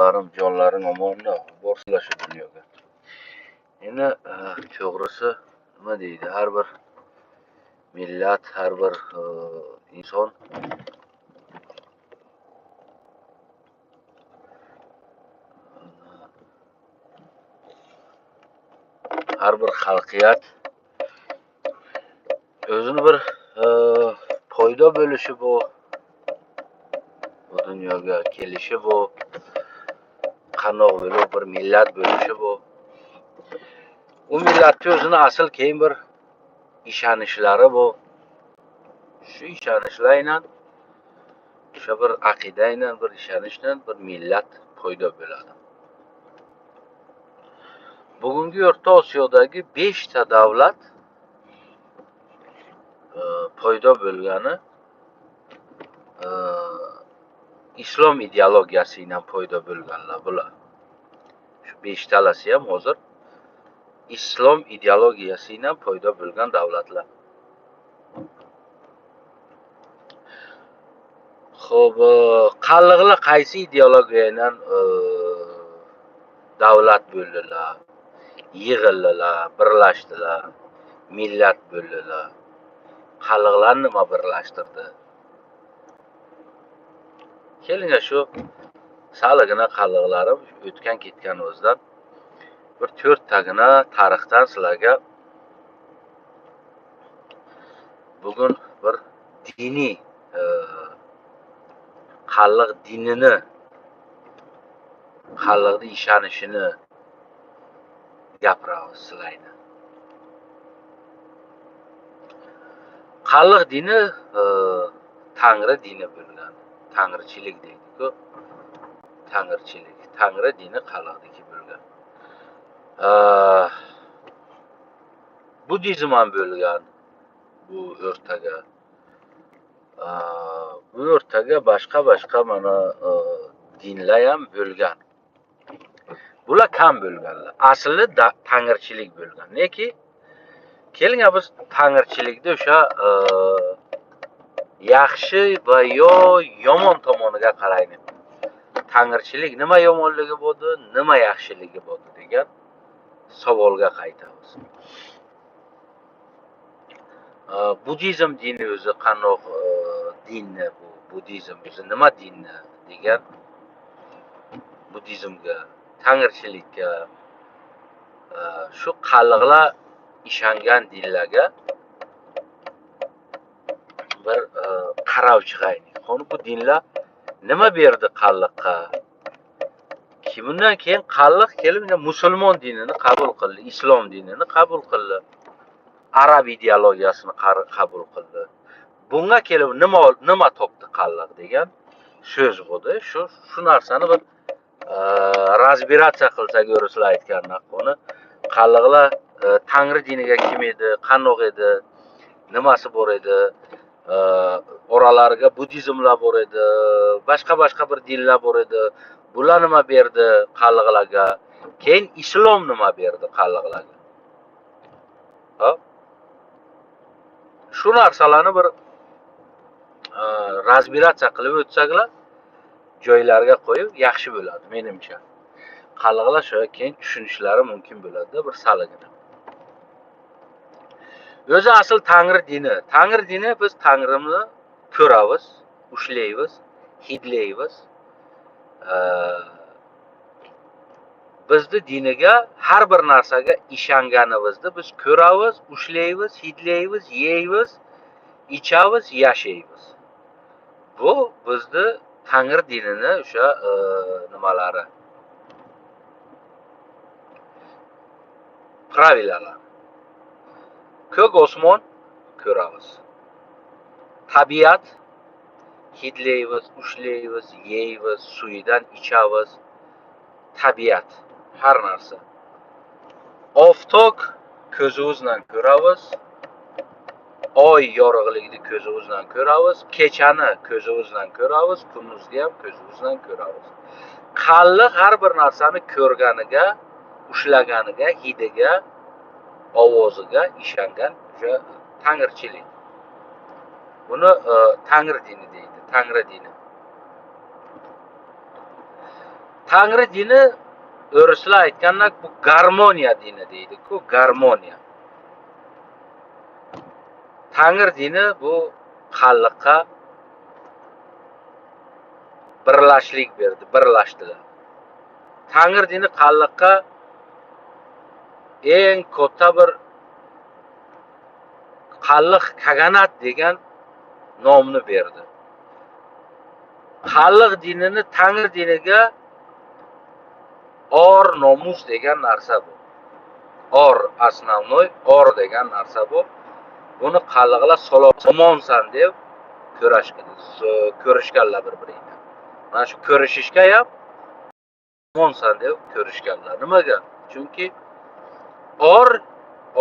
Qalliqlarim, jonlaring omonda borsinlar shu dunyoga. Endi to'g'risi nima deydi, har bir millat, har bir inson har bir xalqiyat o'zini bir foyda bo'lishi bu dunyoga kelishi bu qanoq bo'lib bir millat bo'lishi bu. U millatni o'zini asl keyin bir ishonishlari bu. Shu ishonishlarla, o'sha bir aqida bilan, bir ishonishdan bir millat paydo bo'ladi. Bugungi O'rta Osiyodagi 5 ta davlat paydo bo'lgani islom ideologiyasi bilan paydo bo'lganlar bular. Shu 5 talasi ham hozir islom ideologiyasi bilan paydo bo'lgan davlatlar. Xo'p, qalliqlar qaysi ideologiya bilan davlat bo'ldilar, yig'ildilar, birlashdilar, millat bo'ldilar? Qalliqlarni nima birlashtirdi? Kelinglar shu saligina qalliqlarim o'tgan ketgan o'zidan bir 4 tagina tarixdan sizlarga bugun bir diniy qalliq dinini, qalliqni ishonishini gapiramiz sizlarga. Qalliq dini Tangri dini bo'lgan. Tangrichilik deydi-ku. Tangrichilik. Tangri dini qalliqniki bo'lgan. Budizm ham bo'lgan bu o'rtaga. Bu o'rtaga boshqa-boshqa mana dinlar ham bo'lgan. Bular kam bo'lganlar. Asli tangrichilik bo'lgan. Neki keling biz tangrichilikda o'sha yaxshi va yo yomon tomoniga qaraylik. Tangrichilik nima yomonligi bo'ldi, nima yaxshiligi bo'ldi degan savolga qaytamiz. Budizm dini o'zi qandoq dinni, bu budizm o'zi nima dinni degan budizmga, tangrichilikka, shu qalliqlar ishongan dinlarga bir qarab chiqaylik. Qani bu dinlar nima berdi qalliqqa? Bundan keyin qalliq kelib musulmon dinini qabul qildi, islom dinini qabul qildi, arab ideologiyasini qabul qildi. Bunga kelib nima topdi qalliq degan so'z bo'ldi. Shu narsani bir разбираться qilsak, o'rislar aytgan uni qalliqlar Tangri diniga kim edi, qandoq edi, nimasi bor edi, oralariga budizmlar bor edi, boshqa-boshqa bir dinlar bor edi. Bular nima berdi qalliqlarga? Keyin islom nima berdi qalliqlarga? Ha? Shu narsalarni bir разбираться qilib o'tsaklar, joylariga qo'yib yaxshi bo'ladi menimcha. Qalliqlar shu keyin tushunishlari mumkin bo'ladi bir saligini. O'zi asl Tangri dini. Tangri dini biz Tangrini ko'ramiz, ushlaymiz, hidlaymiz. Bizni diniga har bir narsaga ishonganimizni biz ko'ramiz, ushlaymiz, hidlaymiz, yeymiz, ichamiz, yashaymiz. Bu bizni Tangri dinini o'sha nimalari, pravilalari. Ko'k osmon ko'ramiz. Tabiat hidlaymiz, ushlaymiz, yeymiz, suyidan ichamiz. Tabiat har narsa. Oftob ko'zimiz bilan ko'ramiz. Oy yorug'ligini ko'zimiz bilan ko'ramiz, kechani ko'zimiz bilan ko'ramiz, kunduzni ham ko'zimiz bilan ko'ramiz. Qalliq har bir narsani ko'rganiga, ushlaganiga, hidiga, ovoziga ishongan o'sha tangrichilik. Buni Tangri dini deydi, Tangri dini. Tangri dini o'rislar aytgandek bu garmoniya dini deydi-ku, garmoniya. Tangri dini bu xalqqa birlashlik berdi, birlashdilar. Tangri dini xalqqa eng katta bir qalliq kaganat degan nomni berdi. Qalliq dinini Tangri diniga or nomus degan narsa bu. Or основной or degan narsa bu. Buni qalliqlar solomonsan deb ko'rishganlar bir-birini. Mana shu ko'rishishga ham omonsan deb ko'rishganlar. Nimaga? Chunki or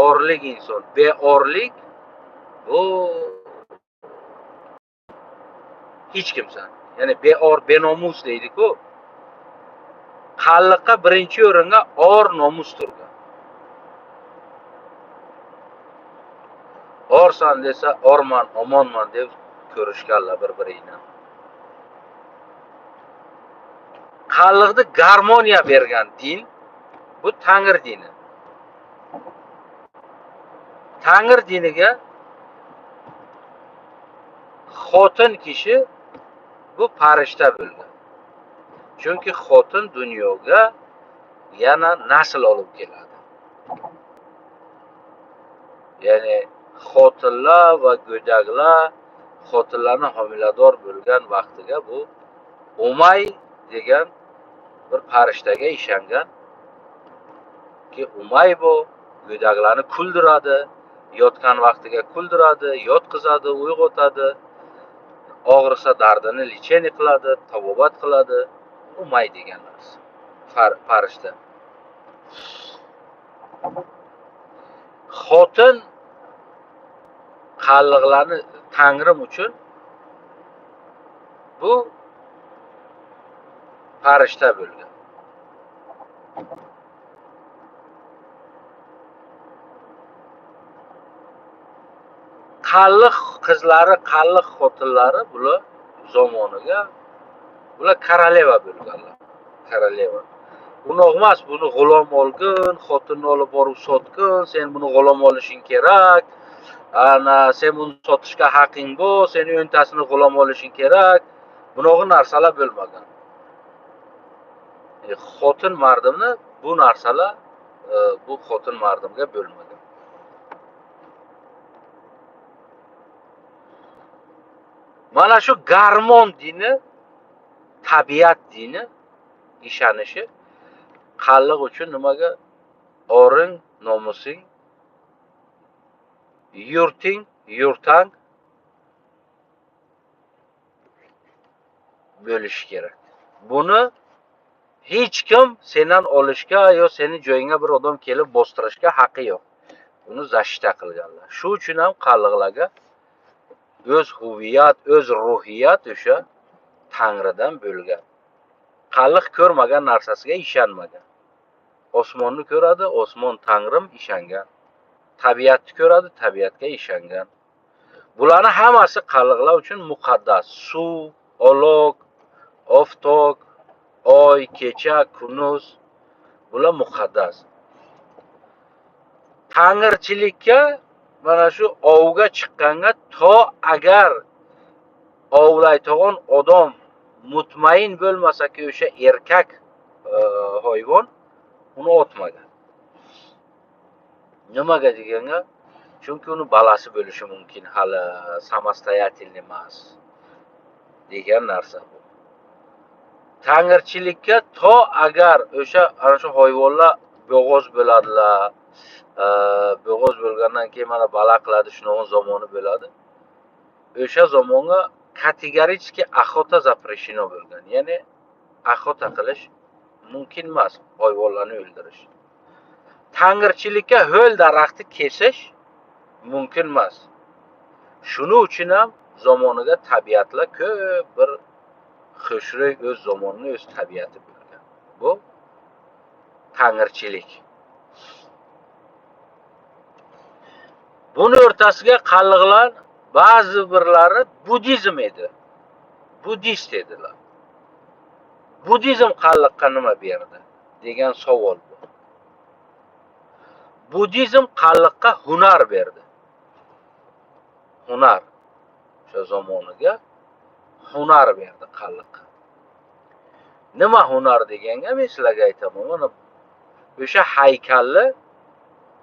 orlik inson, beorlik bu hech kimsan. Ya'ni beor, benomus deydi-ku. Qalliqqa birinchi o'ringa or nomus turgan. Orsan desa orman, omonman deb ko'rishganlar bir-birini. Qalliqni garmoniya bergan din bu Tangri dini. Tangri diniga xotin kishi bu farishta bo'lgan. Chunki xotin dunyoga yana nasl olib keladi. Ya'ni xotinlar va go'daklar xotinlarni homilador bo'lgan vaqtiga bu Umay degan bir farishtaga ishongan ki Umay bu go'daklarni kuldiradi, yotgan vaqtiga kuldiradi, yotqizadi, uyg'otadi, og'risa dardini lechение qiladi, tabobat qiladi. Umay degan narsa farishta. Xotin qalliqlarni Tangrim uchun bu farishta bo'lgan. Qalliq qizlari, qalliq xotinlari bular zamoniga bular koroleva bo'lganlar. Koroleva. Unoq emas, buni g'ulom olgin, xotinni olib borib sotgin, sen buni g'ulom olishing kerak. Ana sen buni sotishga haqing bor, seni o'ntasini g'ulom olishing kerak. Bunaqa narsalar bo'lmagan. Xotin mardimni bu narsalar bu xotin mardimga bo'lmagan. Mana shu garmon dini, tabiat dini ishonishi qalliq uchun nimaga? Oring, nomusing, yurting, yurtang bo'lishi kerak. Buni hech kim sendan olishga yo seni joyingga bir odam kelib bostirishga haqqi yo'q. Buni zashita qilganlar. Shu uchun ham qalliqlarga o'z huviyat, o'z ruhiyat o'sha Tangridan bo'lgan. Qalliq ko'rmagan narsasiga ishonmagan. Osmonni ko'radi, osmon Tangrim ishongan. Tabiatni ko'radi, tabiatga ishongan. Bularni hammasi qalliqlar uchun muqaddas. Suv, olov, oftob, oy, kecha, kunduz bular muqaddas. Tangirchilikka mana shu ovga chiqqanga to agar ovlaydigan odam mutmain bo'lmasaki o'sha erkak hayvon uni otmagan. Nimaga deganga? Chunki uni balasi bo'lishi mumkin, hali samostoyательный emas degan narsa bu. Tangirchilikka to agar o'sha ana shu hayvonlar bo'g'oz bo'ladilar, bo'g'oz bo'lgandan keyin mana bala qiladi, shunaqa zamoni bo'ladi. O'sha zamonga kategorически охота запрещено bo'lgan. Ya'ni охота qilish mumkin emas, hayvonlarni o'ldirish. Tangirchilikka ho'l daraxtni kesish mumkin emas. Shuning uchun ham zamoniga tabiatlar ko'p bir xushro'y o'z zamonini, o'z tabiati bo'lgan. Bu tangirchilik. Buni o'rtasiga qalliqlar ba'zi birlari budizm edi. Budist edilar. Budizm qalliqqa nima berdi degan savol bu. Budizm qalliqqa hunar berdi. Hunar. O'sha zamoniga hunar berdi qalliqqa. Nima hunar deganga men sizlarga aytaman. Mana o'sha haykalni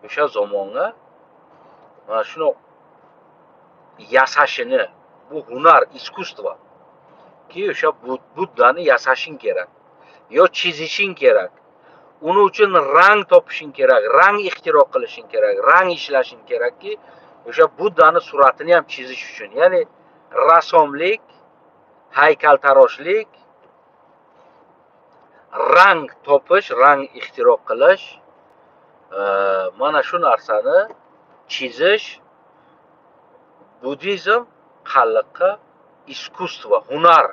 o'sha zamonga mana shuni yasashini, bu hunar, iskusstvo. Ki o'sha Buddani yasashing kerak, yo chizishing kerak. Uni uchun rang topishing kerak, rang ixtiro qilishing kerak, rang ishlashing kerakki, o'sha Buddani suratini ham chizish uchun. Ya'ni rassomlik, haykaltaroshlik, rang topish, rang ixtiro qilish, mana shu narsani chizish budizm qalliqqa iskusstvo, hunar.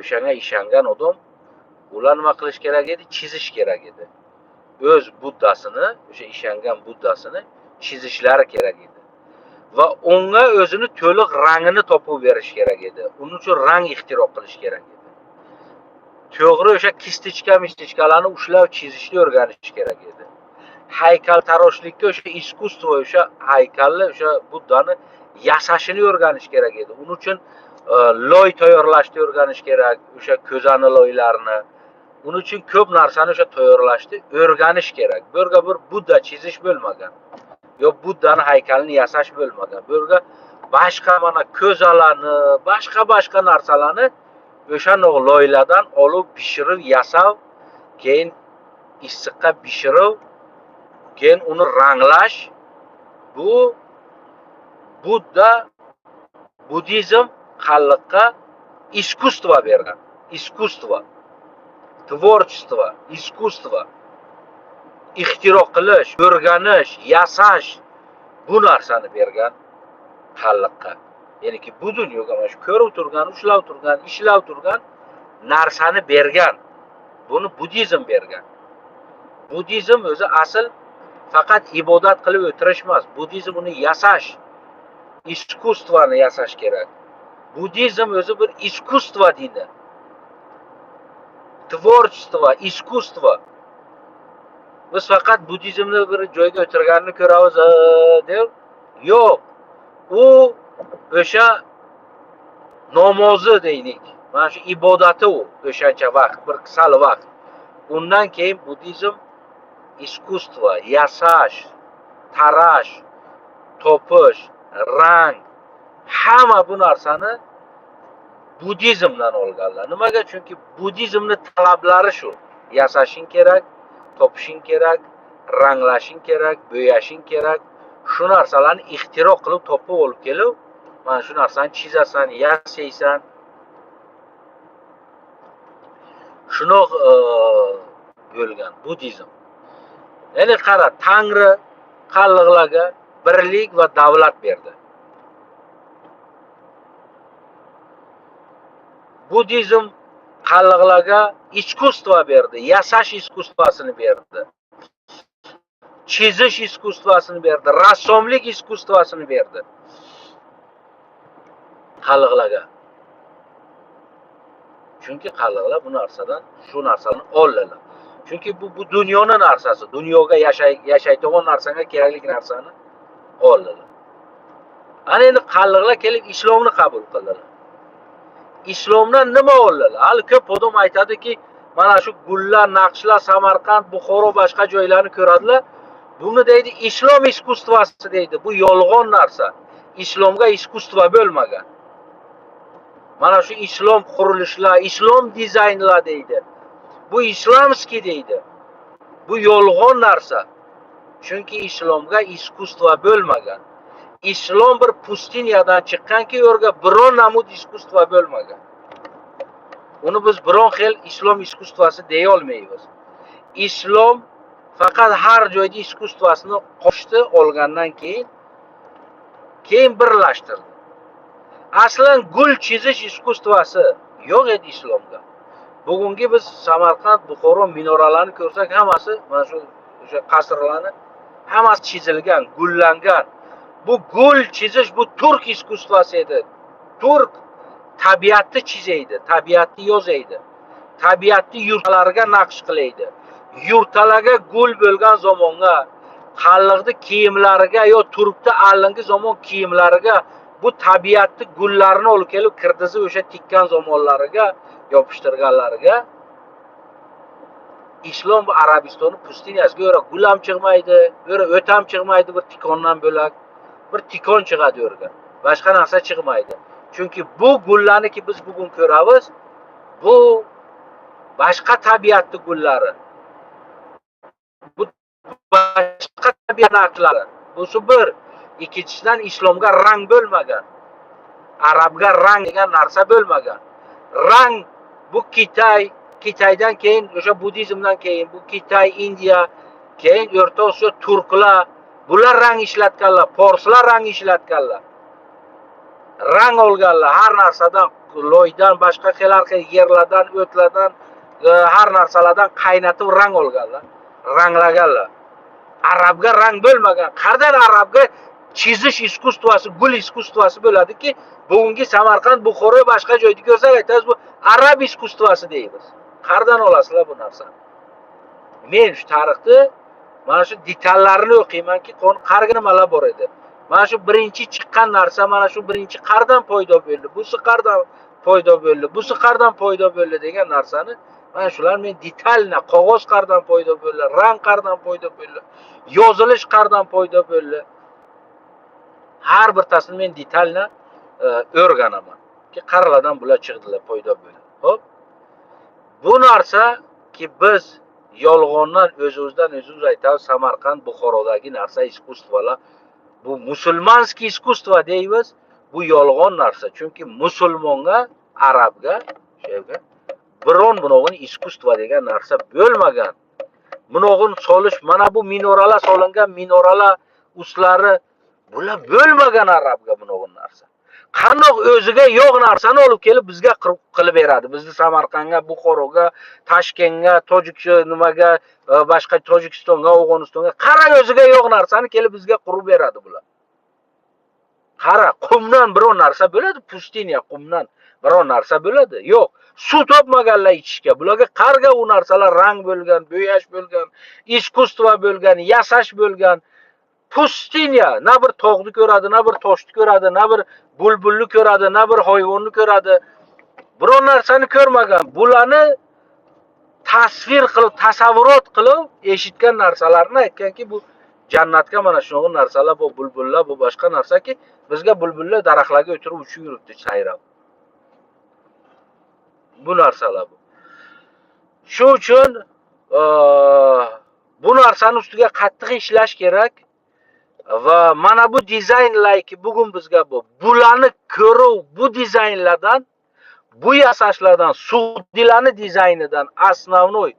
O'shanga ishongan odam ular nima qilish kerak edi? Chizish kerak edi. O'z Buddasini, o'sha ishongan Buddasini chizishlari kerak edi. Va unga o'zini to'liq rangini topib berish kerak edi. Uning uchun rang ixtiro qilish kerak edi. To'g'ri o'sha kistichka, mistichkalarni ushlab chizishni o'rganish kerak edi. Haykaltaroshlikka o'sha iskusstvo, o'sha haykalni, o'sha Buddani yasashini o'rganish kerak edi. Uning uchun loy tayyorlashni o'rganish kerak, o'sha ko'zani loylarini. Uning uchun ko'p narsani o'sha tayyorlashni o'rganish kerak. Bu yerga bir Budda chizish bo'lmagan. Yo Buddani haykalini yasash bo'lmagan. Bu yerga boshqa mana ko'zalarni, boshqa narsalarni o'sha loylardan olib pishirib yasab, keyin issiqqa pishirib, keyin uni ranglash, bu Budda, budizm qalliqqa iskusstvo bergan. Iskusstvo, tворчество, iskusstvo, ixtiro qilish, o'rganish, yasash, bu narsani bergan qalliqqa. Ya'niki bu dunyoga mana shu ko'rib turgan, ushlab turgan, ishlab turgan narsani bergan. Buni budizm bergan. Budizm o'zi asl faqat ibodat qilib o'tirish emas. Budizm uni yasash, iskustvoni yasash kerak. Budizm o'zi bir iskusstvo dini. Tворчество, iskusstvo. Biz faqat budizmni bir joyga o'tirganini ko'ramiz deb, yo'q. U o'sha namozi deylik. Mana shu ibodati u o'shancha vaqt, bir sal vaqt. Undan keyin budizm iskusstvo, yasash, tarash, topish, rang, hamma bu narsani budizmdan olganlar. Nimaga? Chunki budizmning talablari shu. Yasashing kerak, topishing kerak, ranglashing kerak, bo'yashing kerak. Shu narsalarni ixtiro qilib topib olib kelib, mana shu narsani chizasan, yasaysan. Shuni bo'lgan budizm. Ya'ni qara, Tangri qalliqlarga birlik va davlat berdi. Budizm qalliqlarga iskusstvo berdi, yasash iskustvosini berdi. Chizish iskustvosini berdi, rassomlik iskustvosini berdi qalliqlarga. Chunki qalliqlar bu narsadan, shu narsani oldilar. Chunki bu dunyoni narsasi, dunyoga yashaydigan narsaga kerakli narsani oldilar. Ana endi qalliqlar kelib islomni qabul qildilar. Islomdan nima oldilar? Hali ko'p odam aytadiki, mana shu gullar, naqshlar Samarqand, Buxoro boshqa joylarni ko'radilar. Buni deydi islom iskustvasi deydi. Bu yolg'on narsa. Islomga iskustvo bo'lmagan. Mana shu islom qurilishlar, islom dizaynlar deydi. Bu islamskiy deydi. Bu yolg'on narsa. Chunki islomga iskustvo bo'lmagan. Islom bir pustinyadan chiqqanki, u yerga biron namud iskustvo bo'lmagan. Uni biz biron xil islom iskustvasi deya olmaymiz. Islom faqat har joyda iskustvosini qo'shdi, olgandan keyin birlashtirdi. Aslan gul chizish iskustvasi yo'q edi islomda. Bugungi biz Samarqand, Buxoro minoralarini ko'rsak, hammasi mana shu o'sha qasrlarni hammasi chizilgan, gullangan. Bu gul chizish bu turk iskustvasi edi. Turk tabiatni chizaydi, tabiatni yozaydi. Tabiatni yurtalariga naqsh qilaydi. Yurtalarga gul bo'lgan zamonga, qalliqni kiyimlariga yo turkda allingi zamon kiyimlariga bu tabiatni gullarini olib kelib kirdizib o'sha tikkan zamonlariga yopishtirganlariga islom bu Arabistonni pustinyasiga yo'ra gul ham chiqmaydi, yo'ra o't ham chiqmaydi, bir tikondan bo'lak bir tikon chiqadi yo'rga. Boshqa narsa chiqmaydi. Chunki bu gullarniki biz bugun ko'ramiz, bu boshqa tabiatni gullari. Bu boshqa tabiat narxlari. Busi bir. Ikkinchisidan islomga rang bo'lmagan. Arabga rang degan narsa bo'lmagan. Rang bu Kitay, Kitaydan keyin o'sha buddizmdan keyin bu Kitay, Indiya, keyin O'rta Osiyo turklar, bular rang ishlatganlar, forslar rang ishlatganlar. Rang olganlar har narsadan, loydan, boshqa xil xil yerlardan, o'tlardan, har narsalardan qaynatib rang olganlar, ranglaganlar. Arabga rang bo'lmagan. Qayerdan arabga chizish искусство si, gul искусство si bo'ladiki, bugungi Samarqand, Buxoro, boshqa joyda ko'rsak aytamiz bu arab искусство si deymiz. Qayerdan olasizlar bu narsani? Men shu tarixni mana shu detallarini o'qiymanki, qayerga nimalar bor edi. Mana shu birinchi chiqqan narsa, mana shu birinchi qayerdan paydo bo'ldi, busi qayerdan paydo bo'ldi, busi qayerdan paydo bo'ldi degan narsani mana shular men детально, qog'oz qayerdan paydo bo'ldi, rang qayerdan paydo bo'ldi, yozilish qayerdan paydo bo'ldi. Har birtasini men детально o'rganaman. Ki qayerlardan bular chiqdilar, paydo bo'ldi. Xo'p. Bu narsaki biz yolg'ondan o'zimizdan o'zimiz aytamiz, Samarqand, Buxorodagi narsa искусство lar bu мусульманский искусство deymiz. Bu yolg'on narsa. Chunki musulmonga, arabga, o'sha biron bunog'in искусство degan narsa bo'lmagan. Bunog'in solish, mana bu minoralar solingan minoralar ustlari bular bo'lmagan arabga bunog'in narsa. Qandoq o'ziga yo'q narsani olib kelib bizga qilib beradi. Bizni Samarqandga, Buxoroga, Toshkentga, Tojik nimaga, boshqa Tojikistonga, Afg'onistonga qara o'ziga yo'q narsani kelib bizga qurib beradi bular. Qara, qumdan biror narsa bo'ladi, пустыня qumdan biror narsa bo'ladi. Yo'q, suv topmaganlar ichishga. Bularga qarga u narsalar rang bo'lgan, bo'yash bo'lgan, искусство bo'lgan, yasash bo'lgan. Пустыня, na bir tog'ni ko'radi, na bir toshni ko'radi, na bir bulbulni ko'radi, na bir hayvonni ko'radi. Biror narsani ko'rmagan. Bularni tasvir qilib, tasavvurot qilib eshitgan narsalarni aytganki, bu jannatga mana shunaqa narsalar, bu bulbullar, bu boshqa narsaki, bizga bulbullar daraxtlarga o'tirib uchib yuribdi sayrab. Bu narsalar bu. Shu uchun bu narsani ustiga qattiq ishlash kerak va mana bu dizaynlarki bugun bizga bu bularni ko'ruv, bu dizaynlardan, bu yasashlardan, Sug'diylarni dizaynidan, основной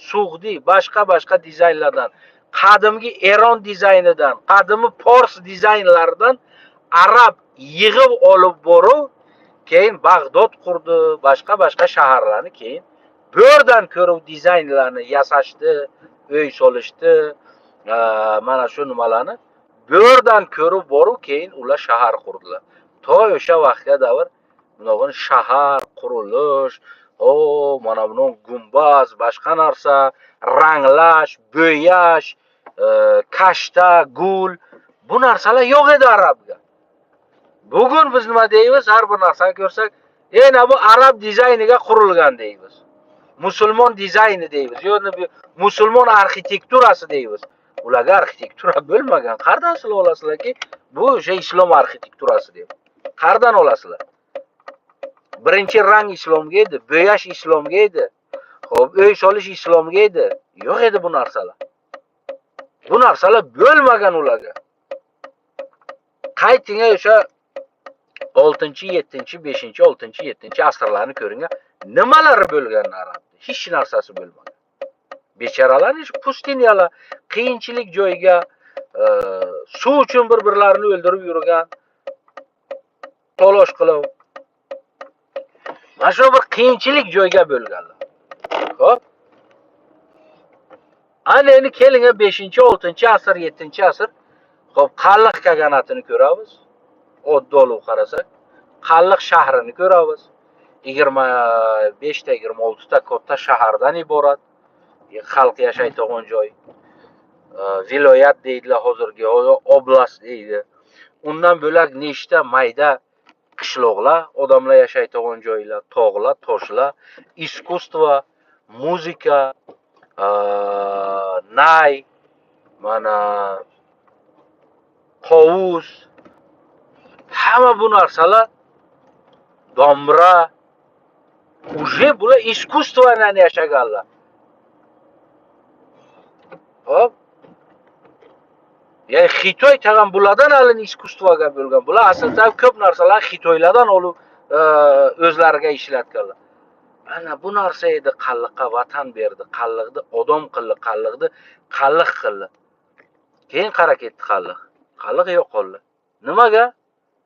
Sug'diy, boshqa boshqa dizaynlardan, qadimgi Eron dizaynidan, qadimgi Fors dizaynlaridan arab yig'ib olib borib, keyin Bag'dod qurdi, boshqa boshqa shaharlarni keyin bu yerdan ko'rib dizaynlarni yasashdi, uy solishdi, mana shu nimalarni bu yerdan ko'rib borib, keyin ular shahar qurdilar. To o'sha vaqtga davr bunaqa shahar qurilish, o mana buni gumbaz, boshqa narsa, ranglash, bo'yash, kashta, gul, bu narsalar yo'q edi arabga. Bugun biz nima deymiz? Har bir narsani ko'rsak, "Ena bu arab dizayniga qurilgan" deymiz. Musulmon dizayni deymiz. Yo'q, musulmon arxitekturasi deymiz. Ularga arxitektura bo'lmagan. Qayerdan sizlar olasizlarki, bu o'sha islom arxitekturasi deb? Qayerdan olasizlar? Birinchi rang islomga edi, bo'yash islomga edi. Xo'p, uy solish islomga edi. Yo'q edi bu narsalar. Bu narsalar bo'lmagan ularga. Qayting o'sha 6, 7, 5, 6, 7 asrlarni ko'ring. Nimalari bo'lgan arabda? Hech narsasi bo'lmagan. Bechoralar shu пустыня lar, qiyinchilik joyga, suv uchun bir-birlarini o'ldirib yurgan, talosh qilib. Mana shu bir qiyinchilik joyga bo'lganlar. Xo'p. Ana endi keling 5, 6 asr, 7 asr. Xo'p, Qalliq kaganatini ko'ramiz. Oddiy olib qarasak, Qalliq shahrini ko'ramiz. 25 ta 26 ta katta shahardan iborat. Xalq yashaydigan joy. Viloyat deydilar hozirgi, oblast deydi. Undan bo'lak nechta mayda qishloqlar, odamlar yashaydigan joylar, tog'lar, toshlar, iskusство, muzika, nay, mana qovus, hamma bu narsalar, domra, уже bular iskusство bilan yashaganlar. Hop. Ya'ni Xitoy tag'in bulardan alin iskusstvoga bo'lgan. Bular aslida ko'p narsalar Xitoylardan olib o'zlariga ishlatganlar. Mana bu narsa edi, qalliqqa vatan berdi, qalliqni odam qildi, qalliqni qalliq qildi. Keyin qara ketdi qalliq. Qalliq yo'qoldi. Nimaga?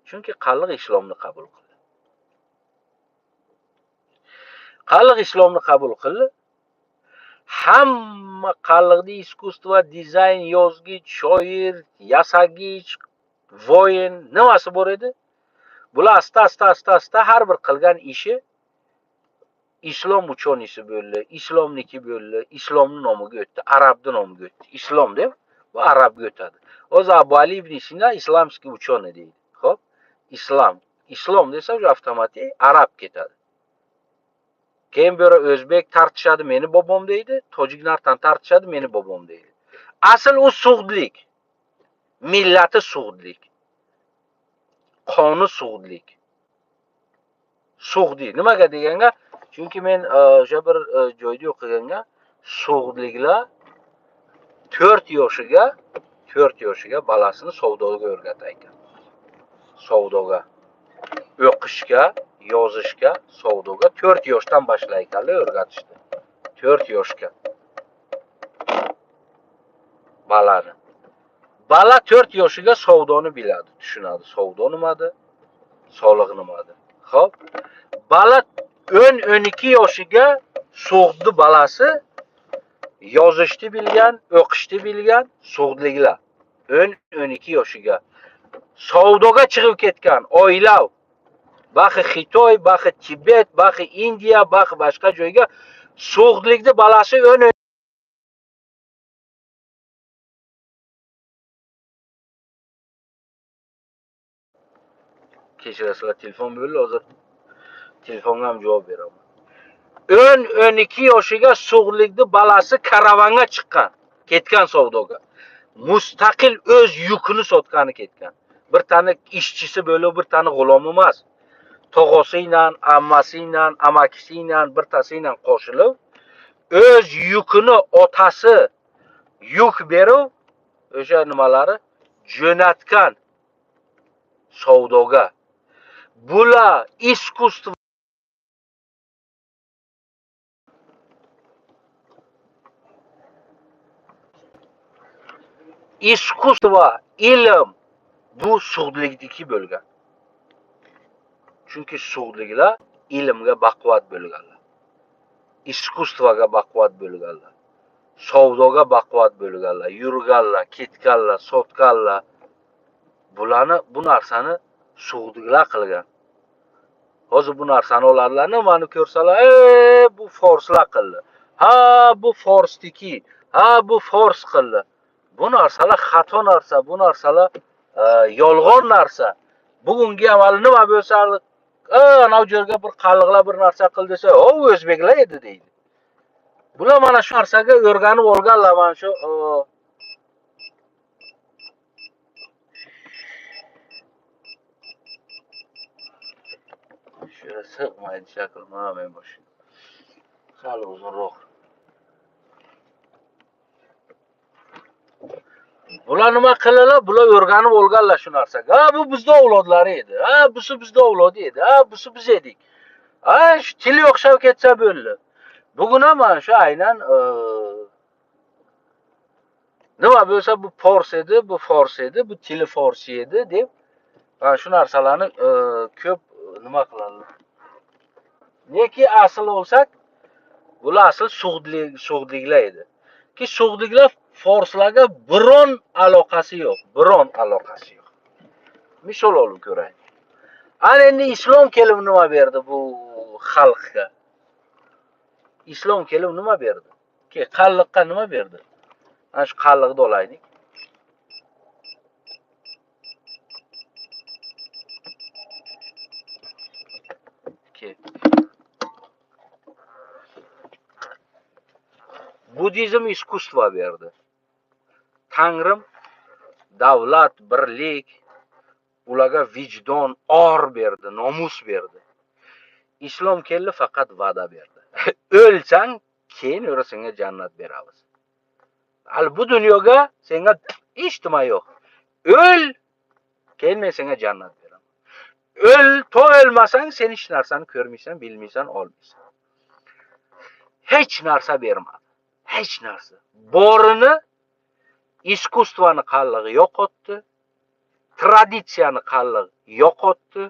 Chunki qalliq islomni qabul qildi. Qalliq islomni qabul qildi. Hamma qalliqni iskusство, dizayn, yozgich, shoir, yasagich, voyin nimasi bor edi? Bular asta-asta har bir qilgan ishi islom uchonisi bo'ldi, islomniki bo'ldi, islomning nomiga o'tdi, arabning nomiga o'tdi. Islom deb bu arabga o'tadi. O'zi Abu Ali ibn Sina islamskiy uchoni deydi. Xo'p, islom. Islom desa o'sha avtomatik arab ketadi. Keyin beri o'zbek tartishadi, meni bobom deydi, tojiklardan tartishadi, meni bobom deydi. Asl u sug'dlik. Millati sug'dlik. Qoni sug'dlik. Sug'di. Nimaga deganga? Chunki men o'sha bir joyda o'qiganga sug'dliklar 4 yoshiga balasini savdoga o'rgatar ekan. Savdoga, o'qishga, yozishga, savdoga 4 yoshdan boshlar ekanlar o'rgatishdi. 4 yoshga. Balani. Bala 4 yoshiga savdoni biladi, tushunadi. Savdo nimadi? Soliq nimadi? Xo'p. Bala 10-12 yoshiga sug'di balasi yozishni bilgan, o'qishni bilgan sug'dliklar. 10-12 yoshiga savdoga chiqib ketgan oila, baxi Xitoy, baxi Tibet, baxi Indiya, baxi boshqa joyga sug'dlikni balasi 10 Kechirasizlar, telefon bo'ldi, hozir telefonga ham javob beraman. 10-12 yoshiga sug'likni balasi karavonga chiqqan, ketgan savdoga. Mustaqil o'z yukini sotgani ketgan. Bir tani ishchisi bo'lib, bir tani g'ulomi emas. Tog'osiyla, ammasiyla, amakisiyla, birtasiyla qo'shilib, o'z yukini otasi yuk berib, o'sha nimalari jo'natgan savdoga. Bular iskusство iskusство, ilm bu sug'dlikniki bo'lgan. Chunki sug'dliklar ilmga baquvvat bo'lganlar. Iskusstvoga baquvvat bo'lganlar. Savdoga baquvvat bo'lganlar, yurganlar, ketganlar, sotganlar. Bularni, bu narsani sug'dliklar qilgan. Hozir bu narsani oladilar, nimani ko'rsalar, bu forslar qildi. Ha, bu forsniki, ha, bu fors qildi. Bu narsalar xato narsa, bu narsalar yolg'on narsa. Bugungi amal nima bo'lsa, ana joyga bir qalliqlar bir narsa qil desa, o o'zbeklar edi deydi. Bular mana shu narsaga o'rganib olganlar, mana shu shura sig'maydi shakl, mana men boshim. Sal uzunroq. Bular nima qildilar? Bular o'rganib olganlar shu narsaga. Ha, bu bizning avlodlari edi. Ha, busi bizning avlodi edi. Ha, busi biz edik. Ha, shu tili o'xshab ketsa bo'ldi. Bugun ham mana shu aynan nima bo'lsa bu fors edi, bu fors edi, bu tili forsi edi deb mana shu narsalarni ko'p nima qiladilar. Neki asl olsak, bular asl sug'dliklar edi. Ki sug'dliklar forslarga biron aloqasi yo'q, biron aloqasi yo'q. Misol olib ko'raylik. Ana endi islom kelib nima berdi bu xalqqa? Islom kelib nima berdi? Qalliqqa nima berdi? Ana shu qalliqni olaylik. Budizm iskusstvo berdi. Tangrim davlat, birlik, ularga vijdon, or berdi, nomus berdi. Islom keldi, faqat va'da berdi. O'lsang, keyin o'ra senga jannat beramiz. Hali bu dunyoga senga hech nima yo'q. O'l, keyin men senga jannat beraman. O'l, to o'lmasang sen hech narsani ko'rmaysan, bilmaysan, olmaysan. Hech narsa bermadi. Hech narsa. Borini iskustvoni qallig'i yo'qotdi, traditsiyani qallig'i yo'qotdi,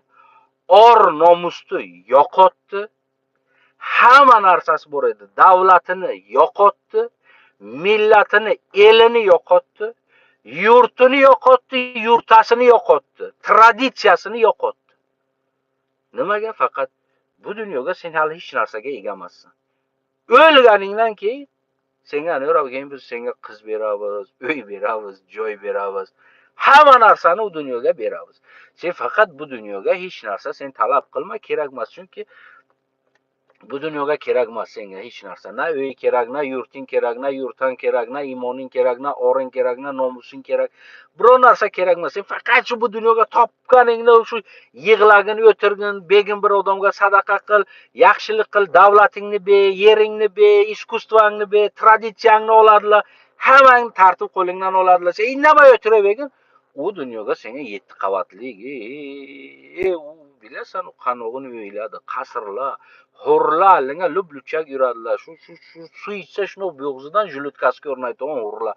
or nomusni yo'qotdi, hamma narsasi bor edi, davlatini yo'qotdi, millatini, elini yo'qotdi, yurtini yo'qotdi, yurtasini yo'qotdi, traditsiyasini yo'qotdi. Nimaga? Faqat bu dunyoga sen hali hech narsaga ega emassan. O'lganingdan keyin senga nima, keyin biz senga qiz beramiz, uy beramiz, joy beramiz, hamma narsani u dunyoga beramiz. Sen faqat bu dunyoga hech narsa sen talab qilma, kerak emas, chunki bu dunyoga kerak emas senga hech narsa. Na uy kerak, na yurting kerak, na yurtan kerak, na imoning kerak, na oring kerak, na nomusing kerak. Biror narsa kerak emas. Sen faqat shu bu dunyoga topganingni shu yig'lagin, o'tirgin, begin bir odamga sadaqa qil, yaxshilik qil, davlatingni be, yeringni be, iskustvangni be, traditsiyangni oladilar, hammangni tartib qo'lingdan oladilar. Sen indamay o'tiravergin. U dunyoga senga 7 qavatli, u bilasan, u qanog'ini o'yladi, qasrlar, hurlar, linga lub-luchak yuradilar. Shu shu shu suv ichsa shuni bo'g'zidan julutkasi ko'rinadigan hurlar.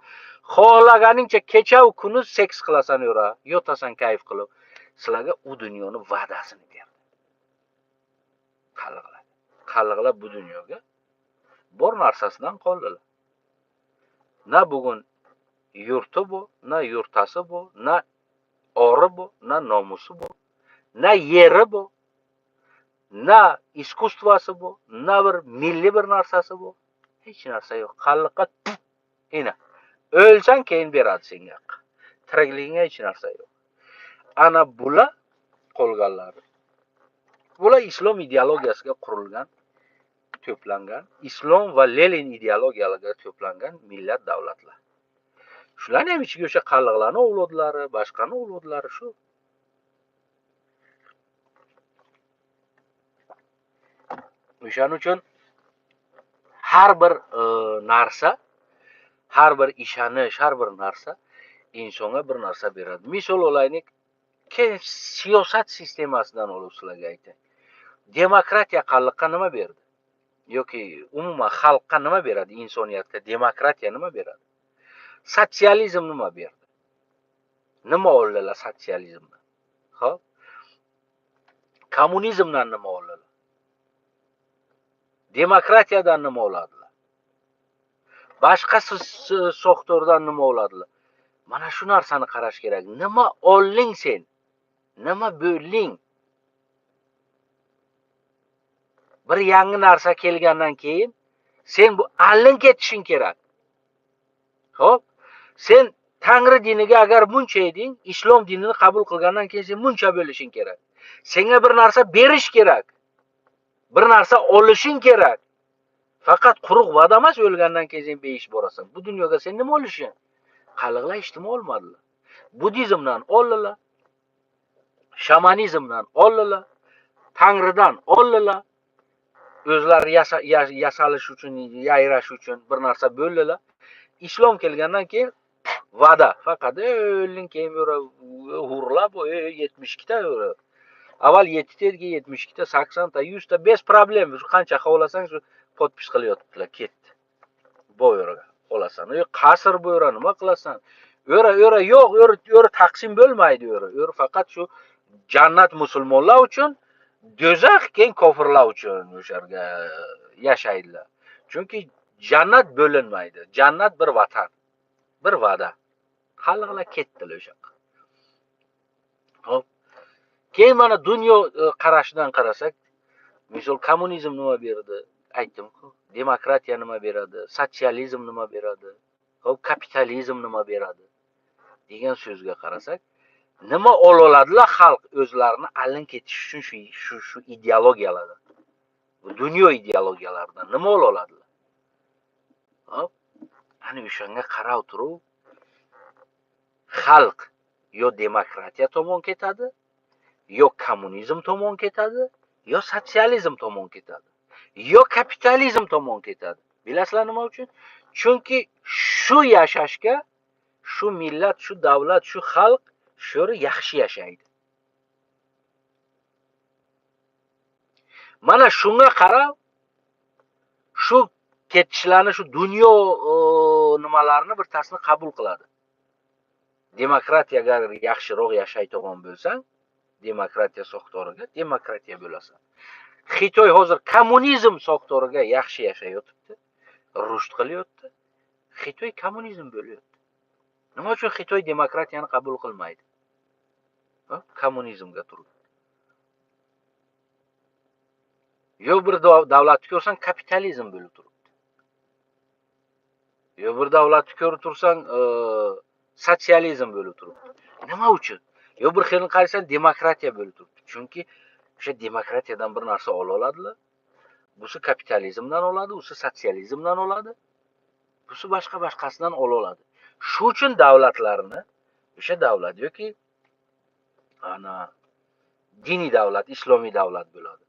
Xohlaganingcha kecha u kuni seks qilasan yura, yotasan kayf qilib. Sizlarga u dunyoni va'dasini berdi. Qalliqlar. Qalliqlar bu dunyoga bor narsasidan qoldilar. Na bugun yurti bu, na yurtasi bu, na ori bu, na nomusi bu, na yeri bu, na iskustvasi bu, na bir milliy bir narsasi bu. Hech narsa yo'q. Qalliqqa ina. O'lsang keyin beradi senga. Tirikligingga hech narsa yo'q. Ana bular qolganlari. Bular islom ideologiyasiga qurilgan, to'plangan, islom va Lenin ideologiyalariga to'plangan millat davlatlar. Shularning ham ichiga o'sha qalliqlarning avlodlari, boshqaning avlodlari shu. O'shaning uchun har bir narsa, har bir ishonish, har bir narsa insonga bir narsa beradi. Misol olaylik, siyosat sistemasidan olib sizlarga aytay. Demokratiya qalliqqa nima berdi? Yoki umuman xalqqa nima beradi? Insoniyatga demokratiya nima beradi? Sotsializm nima berdi? Nima oldilar sotsializmdan? Xo'p. Kommunizmdan nima oldilar? Demokratiyadan nima oladilar? Boshqa sektordan nima oladilar? Mana shu narsani qarash kerak. Nima olding sen? Nima bo'lding? Bir yangi narsa kelgandan keyin sen bu allin ketishing kerak. Xo'p, sen Tangri diniga agar buncha eding, islom dinini qabul qilgandan keyin sen buncha bo'lishing kerak. Senga bir narsa berish kerak. Bir narsa olishing kerak. Faqat quruq va'da emas, o'lgandan keyin sen beyish borasan. Bu dunyoga sen nima olishing? Qalliqlar hech nima olmadilar. Budizmdan oldilar, shamanizmdan oldilar, Tangridan oldilar. O'zlari yasalish uchun, yayrash uchun bir narsa bo'ldilar. Islom kelgandan keyin va'da. Faqat o'lding keyin hurlab 72 ta Avval 7 ta, keyin 72 ta, 80 ta, 100 ta, bez problem. Shu qancha xohlasang shu podpis qilib yotibdilar, ketdi. Bo'yraga olasan. U qasr bo'yra nima qilasan? O'ra yo'q, o'ra taqsim bo'lmaydi o'ra. O'ra faqat shu jannat musulmonlar uchun, do'zax keyin kofirlar uchun o'sharga yashaydilar. Chunki jannat bo'linmaydi. Jannat bir vatan, bir va'da. Xalqlar ketdilar o'sha yoqqa. Xo'p. Keyin mana dunyo qarashidan qarasak, Misol kommunizm nima berdi? Aytdim-ku. Demokratiya nima beradi? Sotsializm nima beradi? Xo'p, kapitalizm nima beradi? Degan so'zga qarasak, nima oladilar xalq o'zlarini alin ketish uchun shu ideologiyalardan, bu dunyo ideologiyalaridan nima oladilar? Xo'p, ana o'shanga qarab turib xalq yo demokratiya tomon ketadi, yo kommunizm tomon ketadi, yo sotsializm tomon ketadi, yo kapitalizm tomon ketadi. Bilasizlar nima uchun? Chunki shu yashashga shu millat, shu davlat, shu xalq shu yaxshi yashaydi. Mana shunga qarab shu ketishlarni, shu dunyo nimalarini bir tasni qabul qiladi. Demokratiyaga yaxshiroq yashaydigan bo'lsang, demokratiya soxtoriga demokratiya bo'lasan. Xitoy hozir kommunizm soxtoriga yaxshi yashayotibdi, rushd qilyapti. Xitoy kommunizm bo'lyapti. Nima uchun Xitoy demokratiyani qabul qilmaydi? Kommunizmga turib. Yo bir davlatni ko'rsan kapitalizm bo'lib turibdi. Yo bir davlatni ko'rib tursan sotsializm bo'lib turibdi. Nima uchun? Yo bir xilini qarasan demokratiya bo'lib turibdi. Chunki o'sha demokratiyadan bir narsa ola oladilar. Busi kapitalizmdan oladi, usi sotsializmdan oladi. Busi boshqa boshqasidan ola oladi. Shu uchun davlatlarni o'sha davlat yoki ana diniy davlat, islomiy davlat bo'ladi.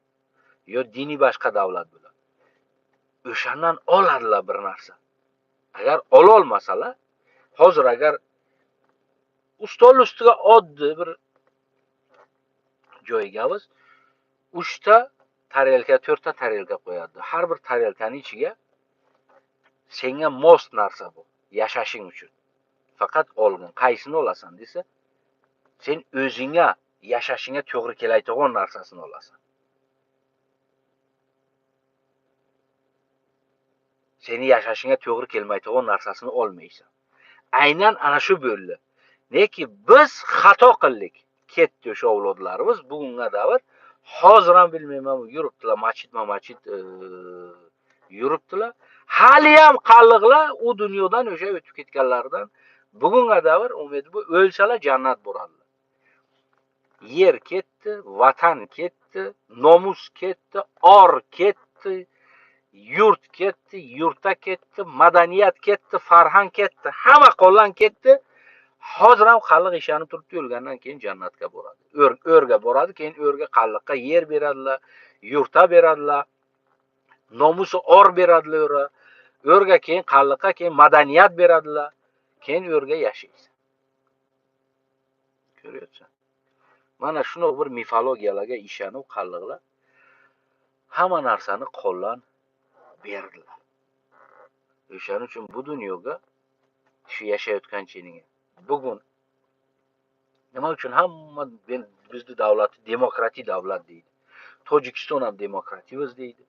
Yo diniy boshqa davlat bo'ladi. O'shandan oladilar bir narsa. Agar ola olmasalar, hozir agar ustol ustiga oddiy bir joyga biz 3 ta tarelka, 4 ta tarelka qo'yadi. Har bir tarelkaning ichiga senga mos narsa bu, yashashing uchun. Faqat olgin, qaysini olasan desa, sen o'zingga yashashingga to'g'ri keladigan narsasini olasan. Seni yashashingga to'g'ri kelmaydigan narsasini olmaysan. Aynan ana shu bo'ldi. Neki biz xato qildik. Ketdi o'sha avlodlarimiz bugunga davr. Hozir ham bilmayman, yuribdilar masjidma-masjid yuribdilar. Hali ham qalliqlar u dunyodan o'sha o'tib ketganlardan bugunga davr umid bu o'lsalar jannat bo'ladilar. Yer ketdi, vatan ketdi, nomus ketdi, or ketdi, yurt ketdi, yurta ketdi, madaniyat ketdi, farhang ketdi, hamma qo'ldan ketdi. Hozir ham qalliq ishonib turibdi, o'lgandan keyin jannatga boradi. O'rga boradi, keyin o'rga qalliqqa yer beradilar, yurta beradilar, nomusi or beradilar o'ra. O'rga keyin qalliqqa keyin madaniyat beradilar, keyin o'rga yashaysan. Ko'ryapsan? Mana shunday bir mifologiyalarga ishonib qalliqlar hamma narsani qo'ldan berdilar. O'shaning uchun bu dunyoga shu yashayotganchining bugun nima uchun hamma bizni davlatni demokratik davlat deydi. Tojikiston ham demokratiymiz deydi.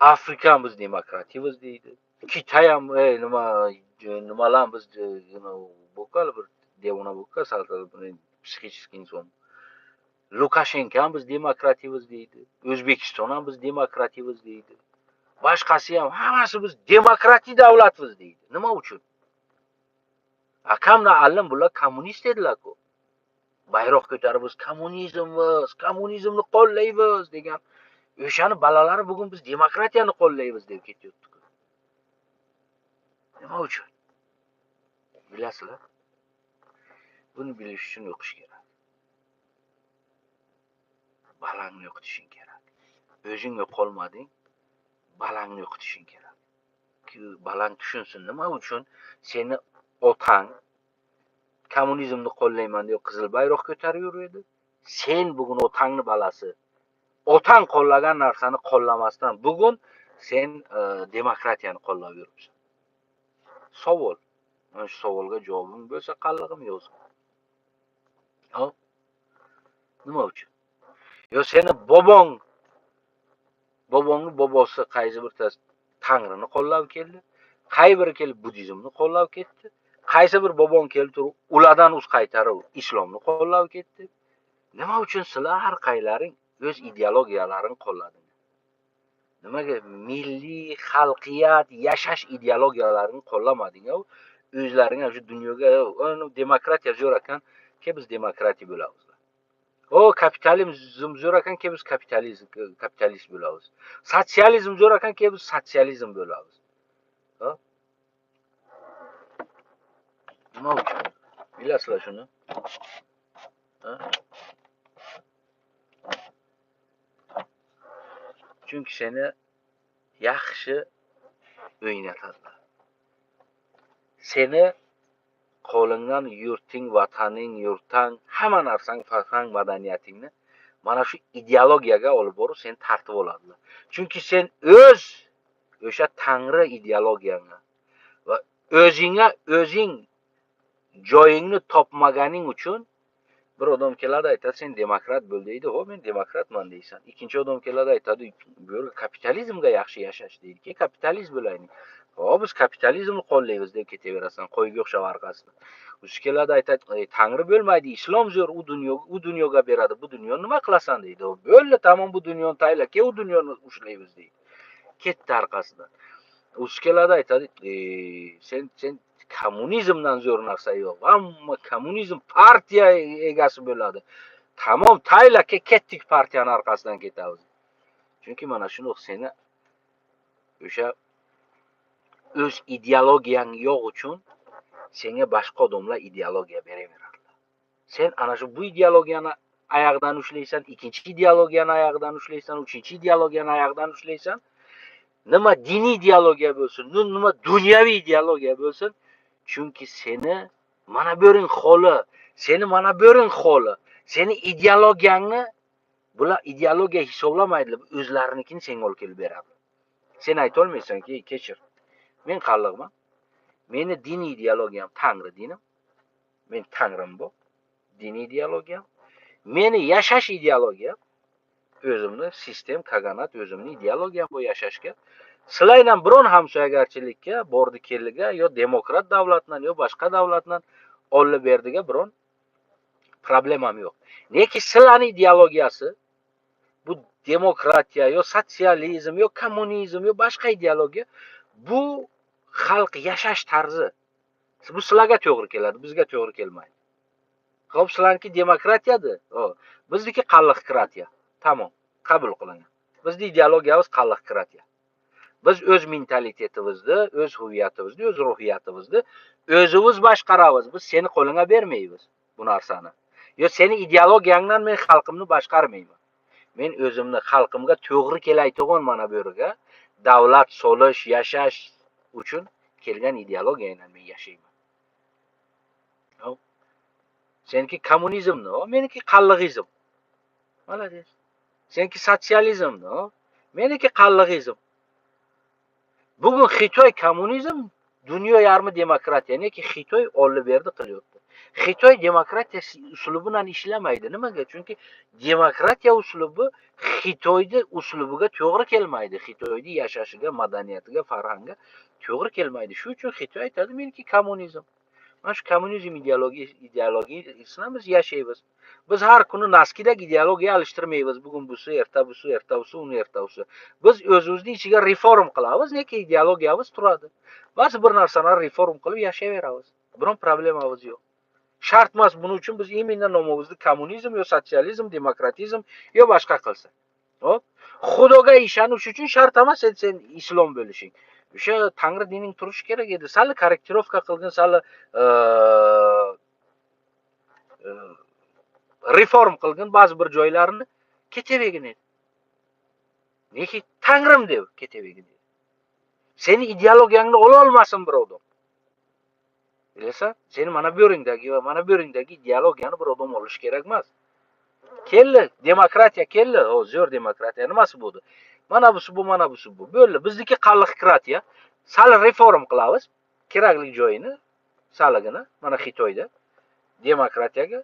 Afrika ham biz demokratiymiz deydi. Kitay ham nimalar biz bo'kal bir devona bo'kal sal psixik inson. Lukashenko ham biz demokratiymiz deydi. O'zbekiston ham biz demokratiymiz deydi. Boshqasi ham hammasi biz demokratik davlatmiz deydi. Nima uchun? Akamla allim bular kommunist edilar-ku. Bayroq ko'tarib biz kommunizmmiz, kommunizmni qo'llaymiz degan o'shani bolalari bugun biz demokratiyani qo'llaymiz deb ketyapti-ku. Nima uchun? Bilasizlar? Buni bilish uchun o'qish kerak. Balangni o'qitishing kerak. O'zing o'qolmading, balangni o'qitishing kerak. Balang tushunsin nima uchun seni otang kommunizmni qo'llayman deb qizil bayroq ko'tarib yuradi. Sen bugun otangni balasi, otang qo'llagan narsani qo'llamasdan bugun sen demokratiyani qo'llab yuribsan. Savol. Mana shu savolga javobing bo'lsa qallig'im yozing. Hop. Nima uchun? Yo seni bobong, bobongni bobosi qaysi bir Tangrini qo'llab keldi, qay biri kelib buddizmni qo'llab ketdi, qaysi bir bobong kelib turib ulardan uz qaytarib islomni qo'llab ketdi. Nima uchun sizlar har qaylaring O'z ideologiyalarini qo'llading? Nimaga milliy, xalqiyat, yashash ideologiyalarini qo'llamading? O'zlaring shu dunyoga demokratiya zo'r ekan, ke biz demokratiya bo'lamiz. O kapitalizm zo'r ekan, ke biz kapitalist bo'lamiz. Sotsializm zo'r ekan, ke biz sotsializm bo'lamiz. Nima uchun? Bilasizlar shuni? Chunki seni yaxshi o'ynatadilar. Seni qo'lingdan yurting, vataning, yurtang, hamma narsang, farhang, madaniyatingni mana shu ideologiyaga olib borib seni tartib oladilar. Chunki sen o'z o'sha tangri ideologiyangni va o'zingga o'zing joyingni topmaganing uchun bir odam keladi aytadi, sen demokrat bo'l deydi. Ho, men demokratman deysan. Ikkinchi odam keladi aytadi, bu kapitalizmga yaxshi yashash deydi. Ke kapitalist bo'laylik. Ho, biz kapitalizmni qo'llaymiz deb ketaverasan, qo'yga o'xshab orqasidan. Usi keladi aytadi, tangri bo'lmaydi, islom zo'r, u dunyoga beradi, bu dunyoni nima qilasan deydi. Bo'ldi, tamom, bu dunyoni tayla, ke u dunyoni ushlaymiz deydi. Ketdi orqasidan. Usi keladi aytadi, sen kommunizmdan zo'r narsa yo'q. Hamma kommunizm partiya egasi bo'ladi. Tamom, taylaka ketdik, partiyani orqasidan ketamiz. Chunki mana shuni seni o'sha o'z ideologiyang yo'q uchun senga boshqa odamlar ideologiya beraveradilar. Sen ana shu bu ideologiyani oyog'idan ushlaysan, ikkinchi ideologiyani oyog'idan ushlaysan, uchinchi ideologiyani oyog'idan ushlaysan. Nima diniy ideologiya bo'lsin, nima dunyoviy ideologiya bo'lsin, chunki seni mana bo'ring xoli, seni mana bo'ring xoli, seni ideologiyangni bular ideologiya hisoblamaydilar, o'zlarinikini senga olib kelib beradi. Sen ayta olmaysanki, kechir, men qalliqman. Meni diniy ideologiyam Tangri dinim. Men Tangrim bu. Diniy ideologiyam. Meni yashash ideologiyam o'zimni sistem, kaganat, o'zimni ideologiyam bu yashashga. Sizlar biron hamsoyagarchilikka, bordi kelliga yo demokrat davlatdan yo boshqa davlatdan olib berdiga biron problemam yo'q. Neki sizlarning ideologiyasi bu demokratiya yo sotsializm yo kommunizm yo boshqa ideologiya, bu xalq yashash tarzi. Bu sizlarga to'g'ri keladi, bizga to'g'ri kelmaydi. Xo'p, sizlarniki demokratiyadir, bizniki qalliqkratiya. Tamom, qabul qilingan. Bizning ideologiyamiz qalliqkratiya. Biz o'z mentalitetimizni, o'z huviyatimizni, o'z ruhiyatimizni o'zimiz boshqaramiz. Biz seni qo'lingga bermaymiz bu narsani. Yo seni ideologiyangdan men xalqimni boshqarmayman. Men o'zimni xalqimga to'g'ri kelaydigan mana bu yerga davlat solish, yashash uchun kelgan ideologiya bilan men yashayman. Xo'p. Seniki kommunizmni, meniki qallig'izm. Молодец. Seniki sotsializmni, meniki qallig'izm. Bugun Xitoy kommunizm, dunyo yarmi demokratiya. Neki Xitoy olib berdi qilyapti. Xitoy demokratiya uslubi bilan ishlamaydi. Nimaga? Chunki demokratiya uslubi Xitoyning uslubiga to'g'ri kelmaydi. Xitoyning yashashiga, madaniyatiga, farhangiga to'g'ri kelmaydi. Shu uchun Xitoy aytadi, meniki kommunizm. Mana shu kommunizm ideologiyasini biz yashaymiz. Biz har kuni naskidagi ideologiya alishtirmaymiz. Bugun busi, erta busi, erta busi, uni erta busi. Biz o'zimizni ichiga reform qilamiz, neki ideologiyamiz turadi. Ba'zi bir narsani reform qilib yashayveramiz. Biron problemamiz yo'q. Shart emas buning uchun biz именно nomimizni kommunizm yo sotsializm, demokratizm yo boshqa qilsak. Xo'p, Xudoga ishonish uchun shart emas sen islom bo'lishing. O'sha Tangri dining turishi kerak edi. Sal korrektirovka qilgin, sal reform qilgin ba'zi bir joylarini ketavergin edi. Neki Tangrim deb ketavergin edi. Seni ideologiyangni ola olmasin bir odam. Bilasan, seni mana bu yeringdagi va mana bu yeringdagi ideologiyani bir odam olish kerak emas. Keldi, demokratiya keldi. O, zo'r demokratiya nimasi bo'ldi? Mana busi bu, mana busi bu. Bo'ldi. Bizniki qalliqkratiya. Sal reform qilamiz, kerakli joyini, saligini mana Xitoyda demokratiyaga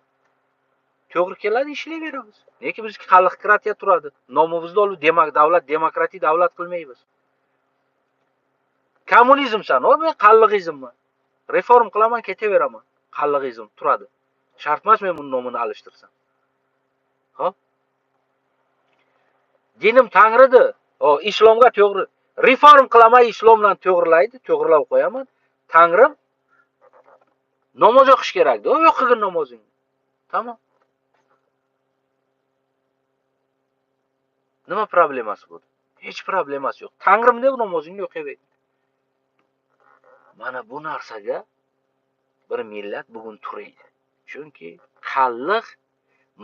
to'g'ri keladi, ishlayveramiz. Lekin bizniki qalliqkratiya turadi. Nomimizni olib davlat demokratik davlat qilmaymiz. Kommunizmsan, o men qallig'izmman. Reform qilaman, ketaveraman. Qallig'izm turadi. Shart emas men buni nomini alishtirsam. Xo'p. Dinim Tangridir. O islomga to'g'ri reform qilaman, islom bilan to'g'rilaydi, to'g'rilab qo'yaman. Tangrim namoz o'qish kerak-da, o'qigin namozingni. Tamom. Nima problemasi bu? Hech problemasi yo'q. Tangrim deb namozingni o'qiyver. Mana bu narsaga bir millat bugun turaydi. Chunki qalliq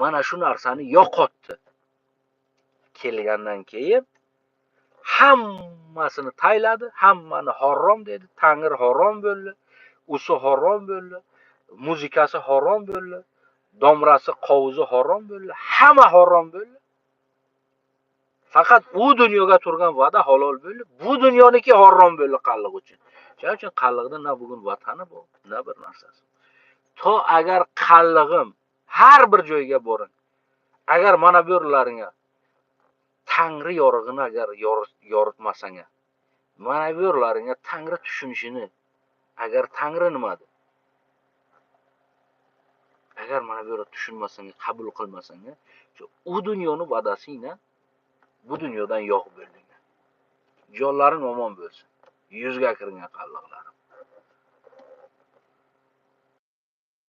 mana shu narsani yo'qotdi. Kelgandan keyin hammasini tayladi, hammani harom dedi, Tangri harom bo'ldi, usi harom bo'ldi, muzikasi harom bo'ldi, domrasi, qovuzi harom bo'ldi, hamma harom bo'ldi. Faqat u dunyoga turgan va'da halol bo'ldi, bu dunyoniki harom bo'ldi qalliq uchun. Shuning uchun qalliqda na bugun vatani bor, na bir narsasi. To agar qallig'im har bir joyga boring, agar mana bu yerlaringga Tangri yorug'ini agar yoritmasang, mana bu yerlaringga Tangri tushunishini, agar Tangri nimadir, agar mana bu yerda tushunmasang, qabul qilmasang, u dunyoni va'dasini bu dunyodan yo'q bo'lding. Jonlaring omon bo'lsin. Yuzga kirgan qalliqlar.